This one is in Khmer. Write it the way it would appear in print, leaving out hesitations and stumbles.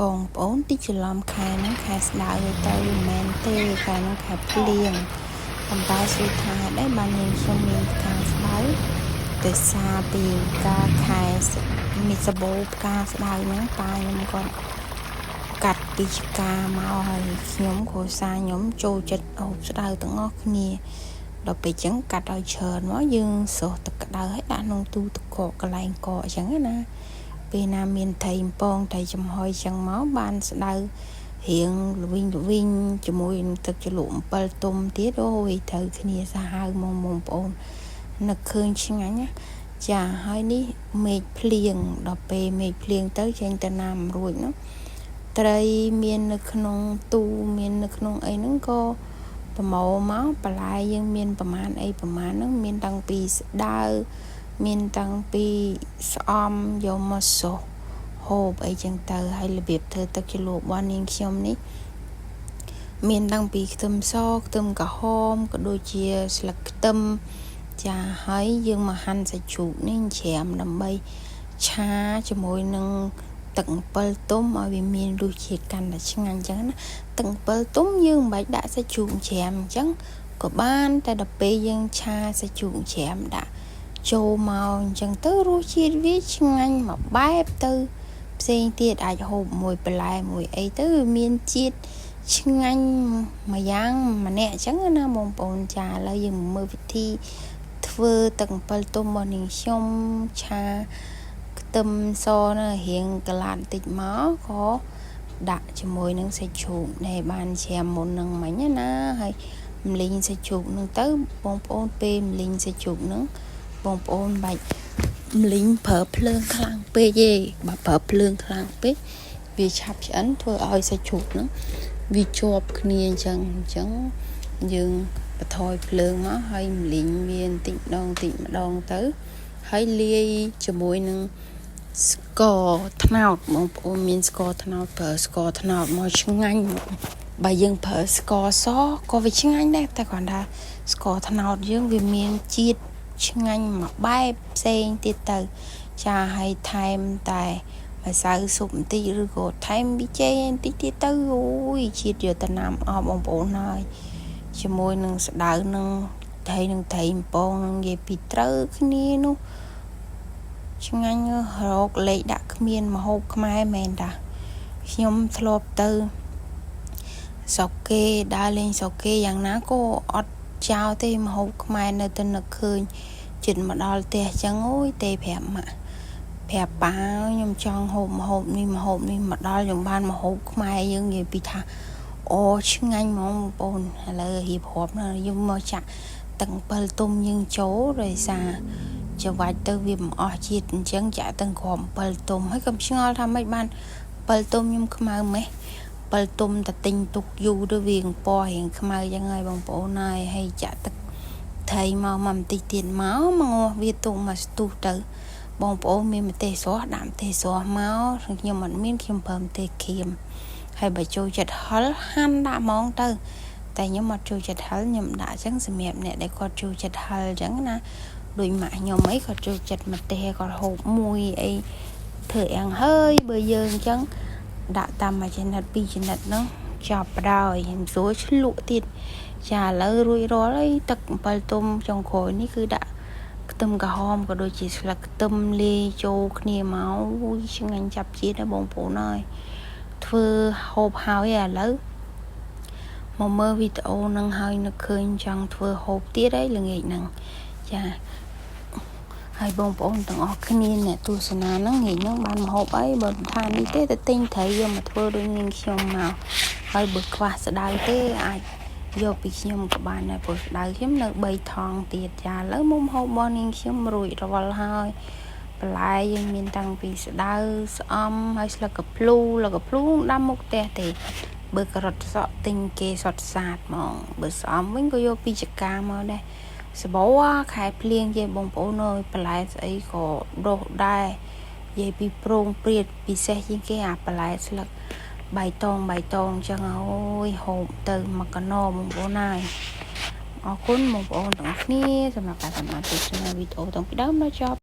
បងប្អូនតិចច្រឡំខែហ្នឹងខែស្ដៅទៅមិនមែនទេខែហ្នឹងខែភ្លៀងប៉ុន្តែសួរថាហេតុអីបាននាងខ្ញុំមានផ្កាស្ដៅដោយសារពីការខែមីសបោផ្កាស្ដៅហ្នឹងប៉ាខ្ញុំគាត់កាត់ពីឆ្កាមកហើយខ្ញុំគ្រួសារខ្ញុំចូលចិត្តហូបស្ដៅទាំងអស់គ្នាដល់ពេលចឹងកាត់ឲ្យច្រើនមកយើងស្រុះទឹកក្តៅឲ្យដាក់ក្នុងទូទឹកកកកន្លែងកកអញ្ចឹងណាពេលណាមានត្រីកំពងត្រីចំហុយចឹងមកបានស្ដៅរៀងល្វីងល្វីងជាមួយនឹងទឹកជ្រលក់អំពិលទុំទៀតអូយត្រូវគ្នាសាហាវហ្មងបងប្អូននឹកឃើញឆ្ងាញ់ណាចាហើយនេះមេឃភ្លៀងដល់ពេលមេឃភ្លៀងទៅចេញទៅណាមិនរួចនោះត្រីមាននៅក្នុងទូមាននៅក្នុងអីហ្នឹងក៏ប្រមូលមកបន្លែយើងមានប្រមាណអីប្រមាណហ្នឹងមានតាំងពីស្ដៅមានតាំងពីស្អំយកមកសុសហូបអីចឹងទៅហើយរបៀបធ្វើទឹកជ្រលក់របស់នាងខ្ញុំនេះមានតាំងពីខ្ទឹមសខ្ទឹមក្រហមក៏ដូចជាស្លឹកខ្ទឹមចាហើយយើងមកហាន់សាច់ជ្រូកនេះច្រាមដើម្បីឆាជាមួយនឹងទឹកអំពិលទុំឲ្យវាមានរសជាតិកាន់តែឆ្ងាញ់អញ្ចឹងណាទឹកអំពិលទុំយើងមិនបាច់ដាក់សាច់ជ្រូកច្រាមអញ្ចឹងក៏បានតែដល់ពេលយើងឆាសាច់ជ្រូកច្រាមដាក់ចូលមកអញ្ចឹងទៅរសជាតិវាឆ្ងាញ់មួយបែបទៅផ្សេងទៀតអាចហូបមួយបន្លែមួយអីទៅវាមានជាតិឆ្ងាញ់មួយយ៉ាងម្នាក់អញ្ចឹងណាបងប្អូនចាឥឡូវយើងមើលវិធីធ្វើទឹកអំពិលទុំរបស់នាងខ្ញុំឆាខ្ទឹមសនៅរៀងកន្លាតបន្តិចមកក៏ដាក់ជាមួយនឹងសាច់ជ្រូកដែលបានច្រាមមុននឹងមិញណាហើយម្លីងសាច់ជ្រូកនឹងទៅបងប្អូនពេលម្លីងសាច់ជ្រូកនឹងបងប្អូនបាច់ម្លីងប្រើភ្លើងខ្លាំងពេកទេបើប្រើភ្លើងខ្លាំងពេកវាឆាប់ឆ្អិនធ្វើឲ្យសាច់ជ្រូកហ្នឹងវាជាប់គ្នាអញ្ចឹងអញ្ចឹងយើងបន្ថយភ្លើងមកហើយម្លីងវាបន្តិចម្ដងតិចម្ដងទៅហើយលាយជាមួយនឹងស្ករត្នោតបងប្អូនមានស្ករត្នោតប្រើស្ករត្នោតមកឆ្ងាញ់បើយើងប្រើស្ករសក៏វាឆ្ងាញ់ដែរតែគ្រាន់ថាស្ករត្នោតយើងវាមានជាតិឆ្ងាញ់មួយបែបផ្សេងទៀតទៅចាហើយថែមតែម្សៅស៊ុបបន្តិចឬក៏ថែមប៊ីចេងបន្តិចទៀតទៅអូយជាតិយកទៅណាំអស់បងប្អូនហើយជាមួយនឹងស្ដៅនឹងត្រីនឹងត្រីកំពងនឹងនិយាយពីត្រូវគ្នានោះឆ្ងាញ់រកលេខដាក់គ្មានមហូបខ្មែរមែនតាខ្ញុំធ្លាប់ទៅស្រុកគេដើរលេងស្រុកគេយ៉ាងណាក៏អត់ចោលទេមហូបខ្មែរនៅតែនឹកឃើញចិត្តមកដល់ផ្ទះចឹងអូយទេប្រាប់ម៉ាក់ប្រាប់ប៉ាខ្ញុំចង់ហូបម្ហូបនេះម្ហូបនេះមកដល់ខ្ញុំបានម្ហូបខ្មែរយើងនិយាយពីថាអូឆ្ងាញ់ហ្មងបងប្អូនឥឡូវរៀបរាប់ណាយើងមកចាក់ទឹកអំពិលទុំយើងចូលដោយសារច្របាច់ទៅវាមិនអស់ជាតិអញ្ចឹងចាក់ទាំងគ្រាប់អំពិលទុំហើយកុំឆ្ងល់ថាម៉េចបានអំពិលទុំខ្ញុំខ្មៅម៉េះអំពិលទុំតែទិញទុកយូរទៅវាពណ៌រៀងខ្មៅចឹងហើយបងប្អូនហើយហើយចាក់ទឹកត្រីមកមកបន្តិចទៀតមកមកងាស់វាទុកមកស្ទុះទៅបងប្អូនមានម្ទេសស្រស់ដាក់ម្ទេសស្រស់មកខ្ញុំអត់មានខ្ញុំប្រើម្ទេសក្រៀមហើយបើចូលចិត្តហឹលហាន់ដាក់ហ្មងទៅតែខ្ញុំអត់ចូលចិត្តហឹលខ្ញុំដាក់អញ្ចឹងសម្រាប់អ្នកដែលគាត់ចូលចិត្តហឹលអញ្ចឹងណាដូចម៉ាក់ខ្ញុំអីគាត់ចូលចិត្តម្ទេសគាត់ហូបមួយអីធ្វើយ៉ាងហើយបើយើងអញ្ចឹងដាក់តាមមួយចំណិតពីរចំណិតហ្នឹងចប់បដ ாய் ខ្ញុំស្រួលឆ្លក់ទៀតចាឥឡូវរួចរាល់ហើយទឹកអំពិលទុំចុងក្រោយនេះគឺដាក់ខ្ទឹមក្រហមក៏ដូចជាស្លឹកខ្ទឹមលាយចូលគ្នាមកអូយឆ្ងាញ់ចាប់ជាតិណាបងប្អូនអើយធ្វើហូបហើយឥឡូវមកមើលវីដេអូនឹងហើយនឹកឃើញចង់ធ្វើហូបទៀតហើយល្ងាចហ្នឹងចាហើយបងប្អូនទាំងអស់គ្នាអ្នកទស្សនាហ្នឹងងាយហ្នឹងបានមហូបអីបើមិនថានេះទេទៅទិញត្រីយកមកធ្វើដូចនាងខ្ញុំមកហើយបើខ្វះស្ដៅទេអាចយកពីខ្ញុំក៏បានដែរព្រោះស្ដៅខ្ញុំនៅ3ថងទៀតចាឥឡូវមុំហូបរបស់នាងខ្ញុំរួចរាល់ហើយបន្លែយើងមានតាំងពីស្ដៅស្អំហើយស្លឹកកភ្លូស្លឹកកភ្លូដាំមុខផ្ទះទេបើការ៉ុតសក់ទិញគេសុតសាតហ្មងបើស្អំវិញក៏យកពីចកាមកដែរសបោខែភ្លៀងយេបងប្អូនអើយបន្លែស្អីក៏ដុះដែរនិយាយពីប្រងព្រាតពិសេសជាងគេអាបន្លែស្លឹកបៃតងបៃតងអញ្ចឹងអូយហូបទៅមកកណោបងប្អូនហើយអរគុណបងប្អូនទាំងអស់គ្នាសម្រាប់ការតាមដានទស្សនាវីដេអូតាំងពីដើមដល់ចប់។